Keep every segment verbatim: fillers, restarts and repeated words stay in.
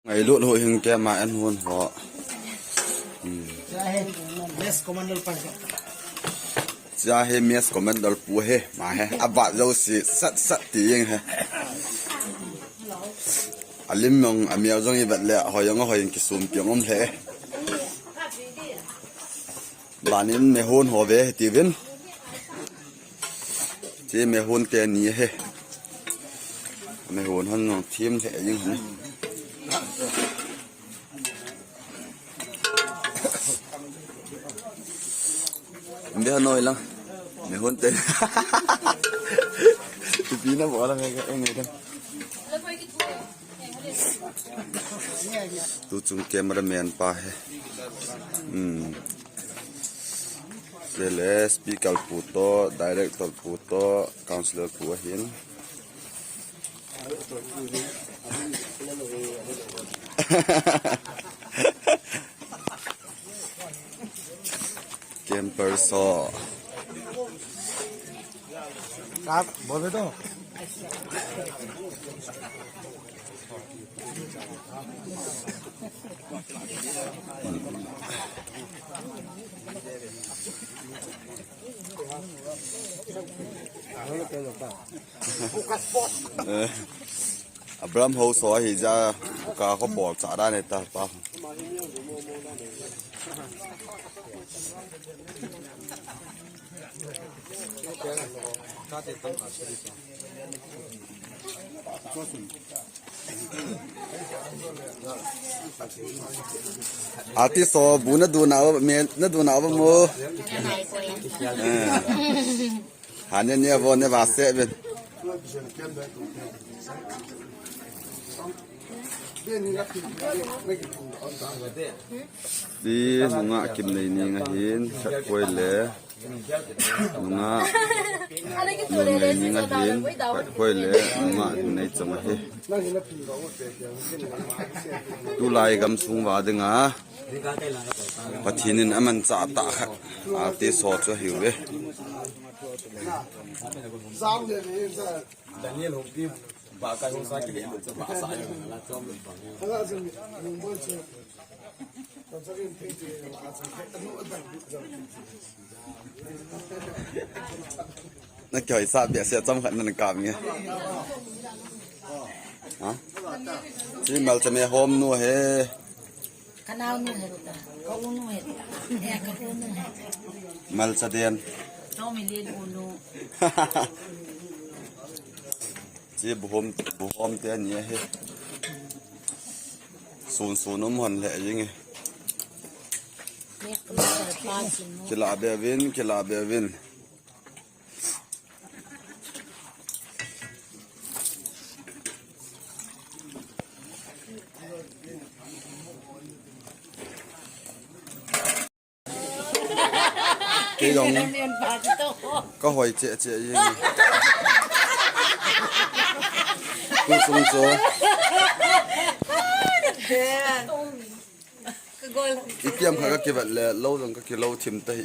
Ngailut hou hing kei ma en hon ho. Hmm. Mess commander pa. Cha he mess commander pu he ma he. Abat jo si sat sat ti jeng he. Alim jong amiao jong ibat le hoi jong hoi jeng kisum piang um he. Banin me hon ho ve ti vin. Che me hon te ni he. Me hon han jong thim he jeng he. Be noi lang. Me hon te. Ipi na bo lang ngai ngai kan. Tu chung cameraman pa he. Hmm. Kele speaker pu to, director pu to, counselor pu ahin. Camper so. Kap, bol to. Eh, Abraham ho so hi ja ka ko bol cha da ne ta pa. Ati so bu na du na me na du na mo. Eh. Hane ne vo ne va se ben. Ti nunga kim nei ni nga hin khat koi le. Nunga nun nei ni nga hin khat koi le. Nunga nun nei chang ahi. Tulai gam sung va dinga. Pathen in aman cha ta khat. Ati so chu hiu ve. Daniel Hungpi, ba kai hung sa ki le, ba sa yo, la chom le ba. Na kyo sa bia se chom khat nan kam nge. Ha? Si mal chame hom nu he. Ka nao nu he ta. Ka u nu he ta. He ka u nu he. Mal cha den. Chao mi lien u nu. Chi buhom, buhom te ani he. Sun sun um hon le ying e. Kila be vin, kila be vin. Kei jong ka hoi che che ye. Tu sung cho. Itiam kha ka kivat le lo jong ka kilo thim ta hi.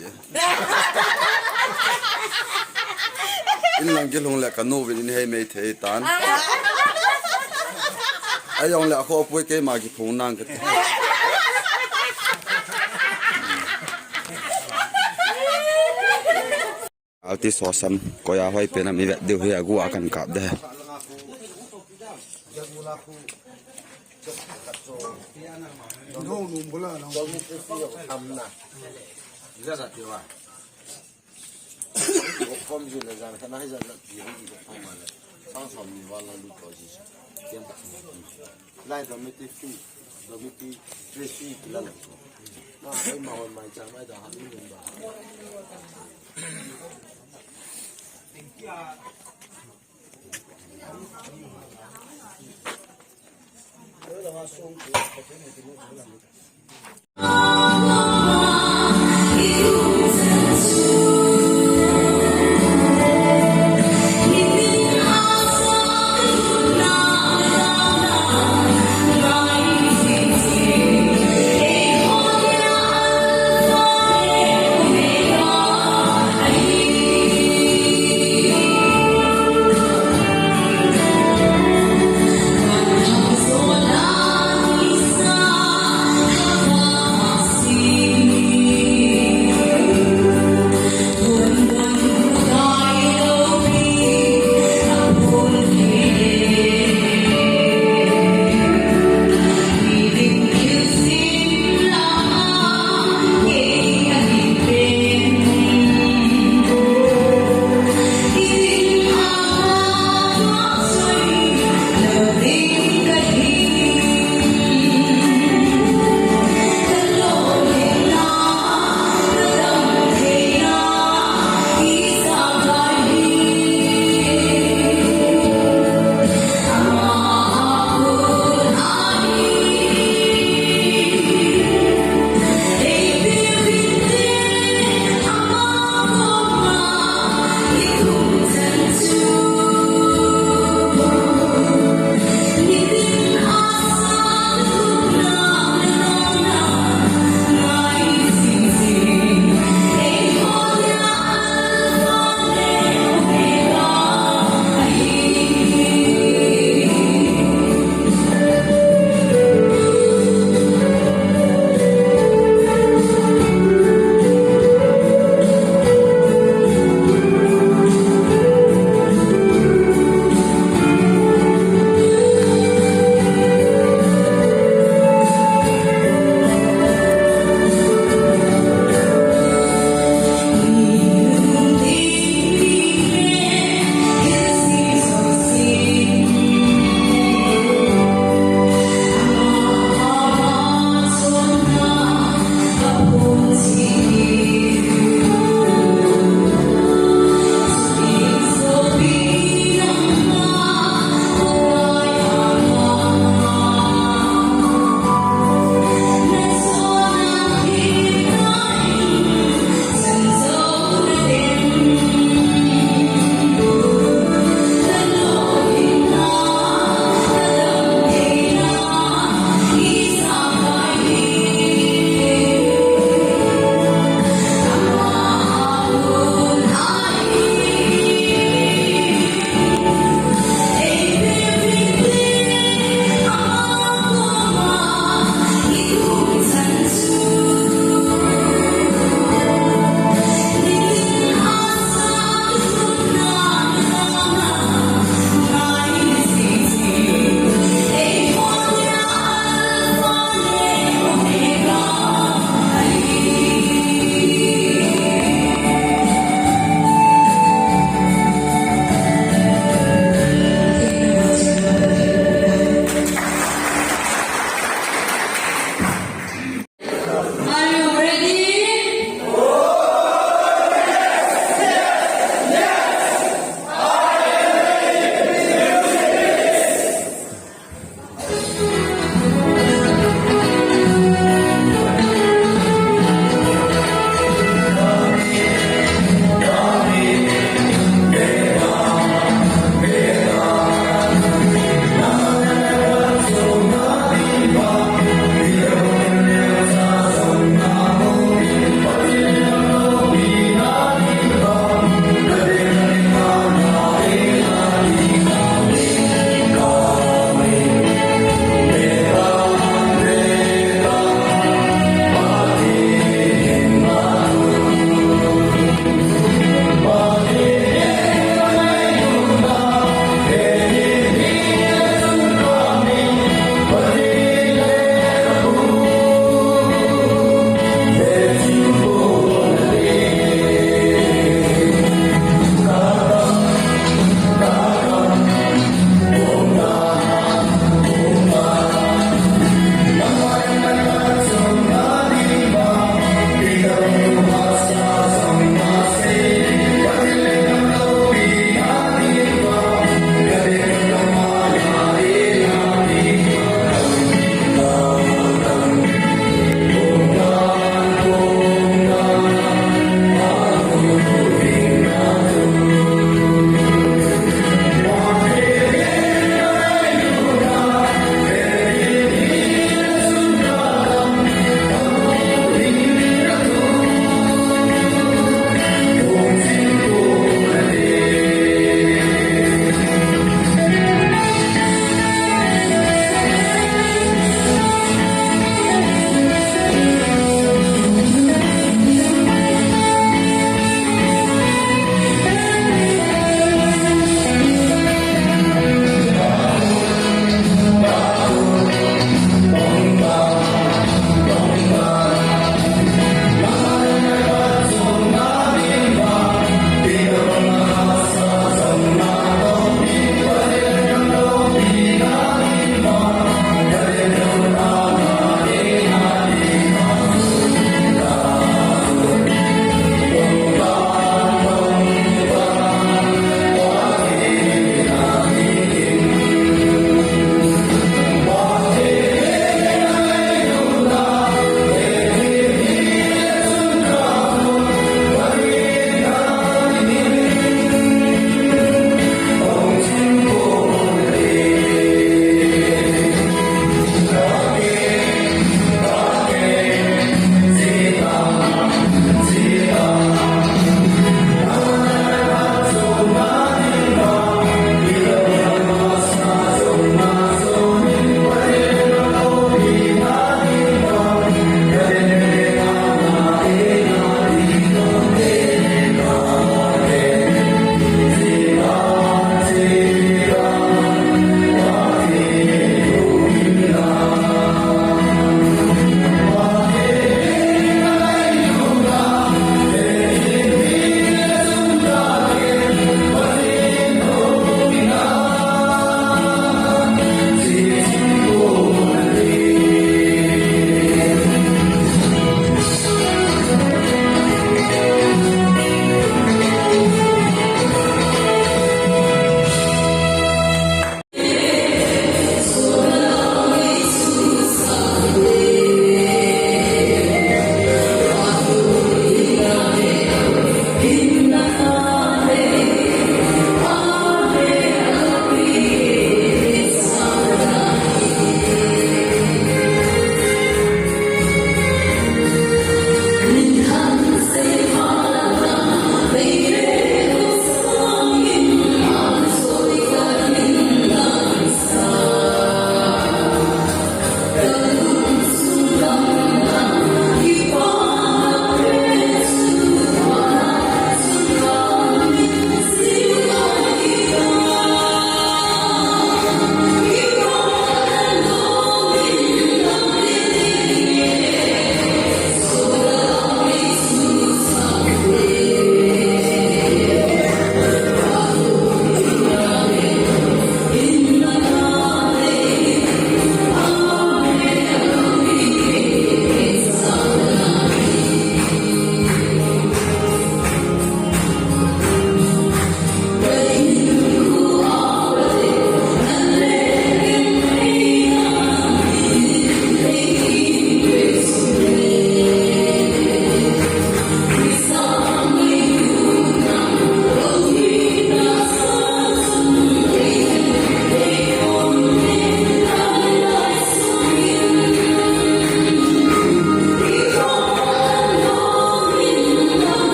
In lang kilhung le ka nu vin in hei mei thei tan. Ai jong le a kho pui keima kiphung nang ka ti. Alti sosam, koya hoi penam i vet diu hi agu a kan kap de. Lai dormitory fee, dormitory fee kila lo. Ma, ai ma hon mai chang mai da han ni ba.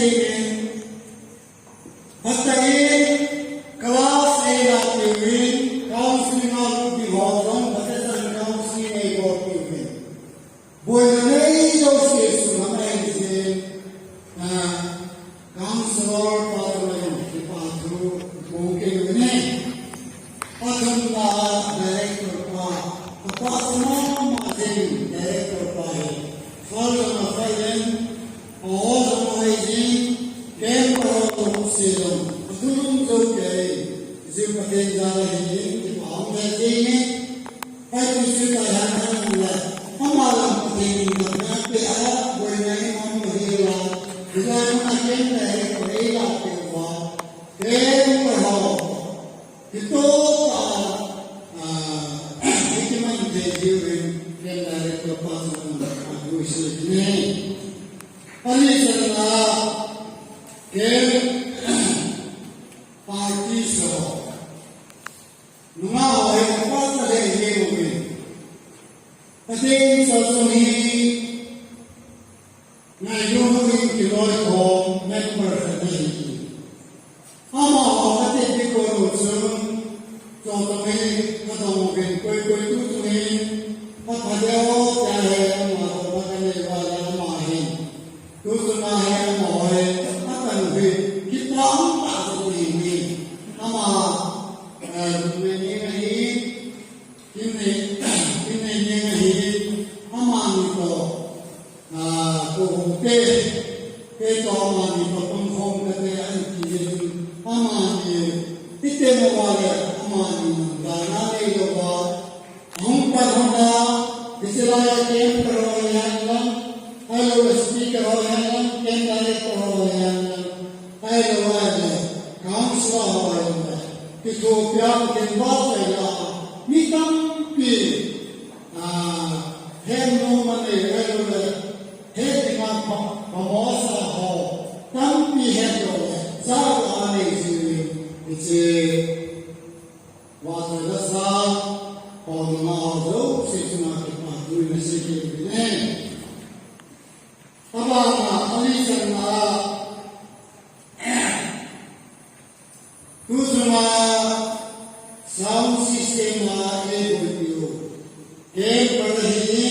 Amen. Phatah in class eina piuvin, counseling a lut ding ho jong phatah in counseling eibol piuvin. Boina nei jouse sunga ahi jin, ah, counselor pa toh jong kipa thu iphong kei u ahi. Athumna a director pa, apa sema ma jeng director pa hi. Fal jong afal in, aho jong ahi jin, camp ho jong se jong, athulung jou kei, jing Pathen jal ahi jin, kipa um le jing e. Pai tu sui ta han han le, ama lam Pathen in na pe a, boina in um hi la, hilai mun a camp director ei la pe uva, camp ho. Kitoh a, ah, hikiman thei diuvin, camp director pa chun aduisih e. Ani channa, camp party so. Nungah ho hi pastor hi hiuvin. Pathen chasung hi ngailutna in kiloikhom member khat ahi. Amaho kati ding kol u chun, chutobang hi kadong uvin, koi koi tu chung hi, apha deh o tia hi ama dong a kanei uva le ama hin. Tu chunga hi amaho hi, akan u hi, kipa um tah jeh in hi. Ama, eh, Lungmei Neng ahi, Kimnei, Kimnei Neng ahi, amani toh, ah, Pu Hongte, kei toh amani toh pangkhom kate ahi ti jeh chun, amani, ite mo vale, amani, dana nei louva, ahung pan hon a, hiche lai a camp ho hihen lang, ahilou le speaker ho hihen lang, camp director ho hihen lang, ahilou le, counselor ho hihen lang, kithopi a, kithopi a, mi tampi, Ah, het nom anei lou le, het ding a pha, phamosa ho, tampi het lou le, jao anei jiu, hiche, vahchoi la sa, ho nunga ho jouse chunga kipa thu in asei kit uvin ahi. Abana, ali channa, Tu chunga sound system a eiboipiu. Camper hi,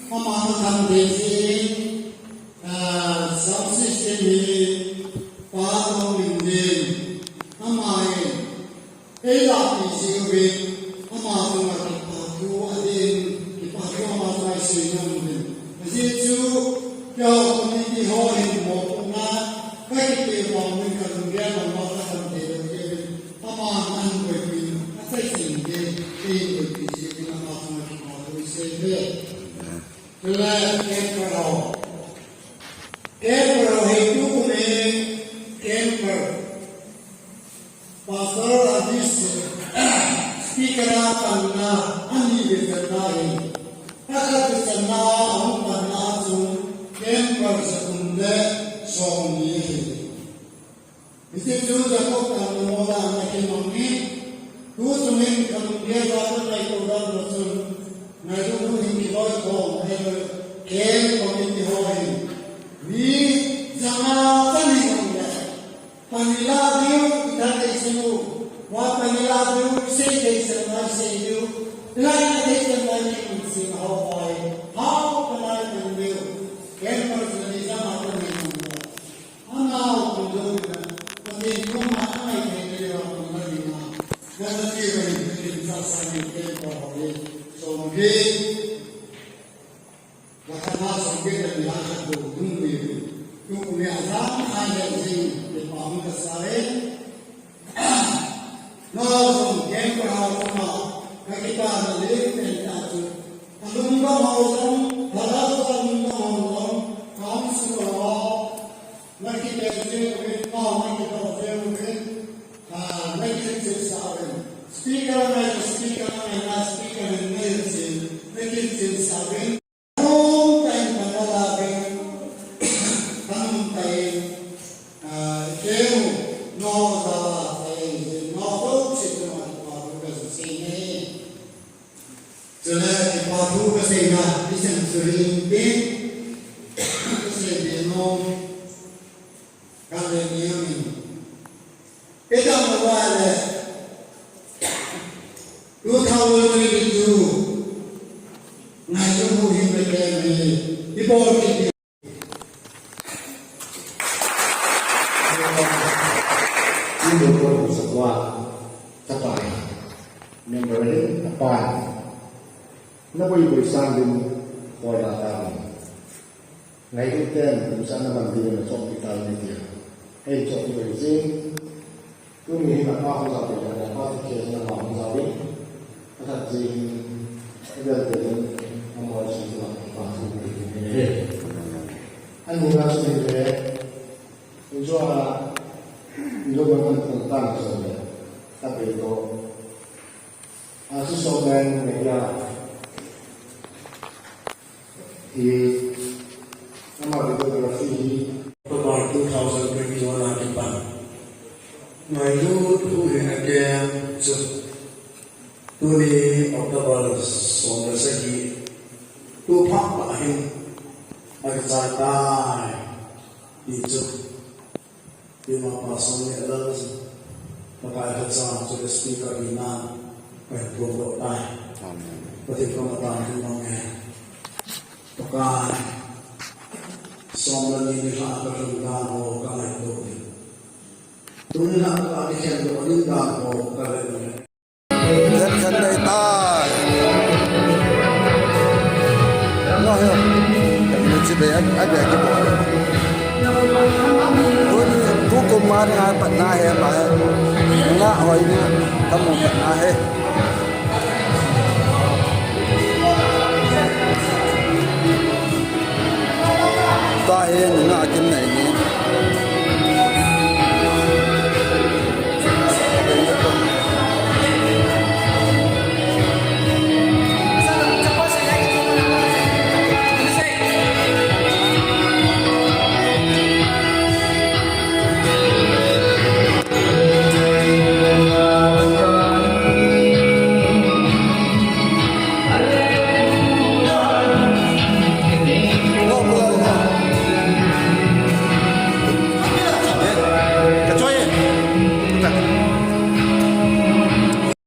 ama na tham thei jin, ah, sound system hi, Pa Longminlen, ama hi, ei lapi jiuvin, ama chunga kipa thu adin, kipa thu ama chunga isei nom uvin. Ajeh chu, keiho committee ho hin mopohna na, kakipeh vangin kalunggel mama katam thei lou jeh in, aman ahin boipi in, achai jing in, eihin boipi jeh in ama chunga kipa thu isei uve. Chule camper ho. Camper ho hi tukum in camper. Pastor Adis, speaker a panna, ani vei channa hi. Akhat vei channa, ahung panna chu, camper jathum le somni ahi. Hiche chu Jacob Tangmo la ana kimang in, tu chungin kalunggel a kakai tou dan chun, ngailutna in kiloikhom, ahilou le, camp committee ho hin. Mi janga chan hin um le. Pan ila diu, itha thei jing u. Vah pan ila diu, isei thei chan uva isei diu. Ila ina thei chan uva ina um jing u, hao hoi. Hao pan ila pan diu. Camper chu ni jama pan ni jing u. Anao kun dou ina. Pathen koma angai thei thei uva kun la ding a. Gana ti uva in, tin sa sa ni camper ho hi. Som hi. Lakha na som get le ni lakha do dung ni. Tukum in ajam a le jing le pa hung kasa e. Nao jong camper ho chunga kakipana lentah chu. Alungdong ho jong, lhagao a lungdong ho jong, council ho, nakipeh jeng uvin, nao nakipeh jeng uvin, ah, nakichen sah uvin. Speaker ngai, speaker ngai, na speaker ngai jeng, nakichen sah uvin. Nom tah in pan ala uvin, nom tah in, ah, keu, no, za, za, za, no, do, che, che, ma, ma, do, ga, se, ne. Chule, kipa thu kaseina, ichan chu hin tin, kasei be nom. Member hi apan. Na boi boi sang din koi la ta. Ngai din ten, kum sa na man din na chok kita ni dia. Hei chok ni boi jing. Tuni hin apa hung jao din, apa tu ke na ma hung jao din. Ata jing, ida din, amo si tu apa tu ni. Ani na su ni le. Enjoy, enjoy man kan tan tan so le. Tapi ko. Asu so man ne ya. Hi, ama videography hi. October two thousand twenty-one a kipan. Ngailut hu hin a kem chu. Tuni October som le sagi. Tu phat pha hin. A kichai tai. Ti chu. Ima pa som le lal. Pakai khat sa chu le speaker hi na. Pai tu lo tai. Amen. Pathen koma tan tu ma nge. Pakai, som le ni ni lha ka lhung dan ho ka ngaito. Tuni lha ka kikhen doh ding dan ho ka le le. Khen khen dei tai. Mo he. Ni chi be a, a be ki bo. Tuni tu kum ma ni a pat na he ma he. Nga hoi ni ka mu pat na he. Tahi nunga kin nei ni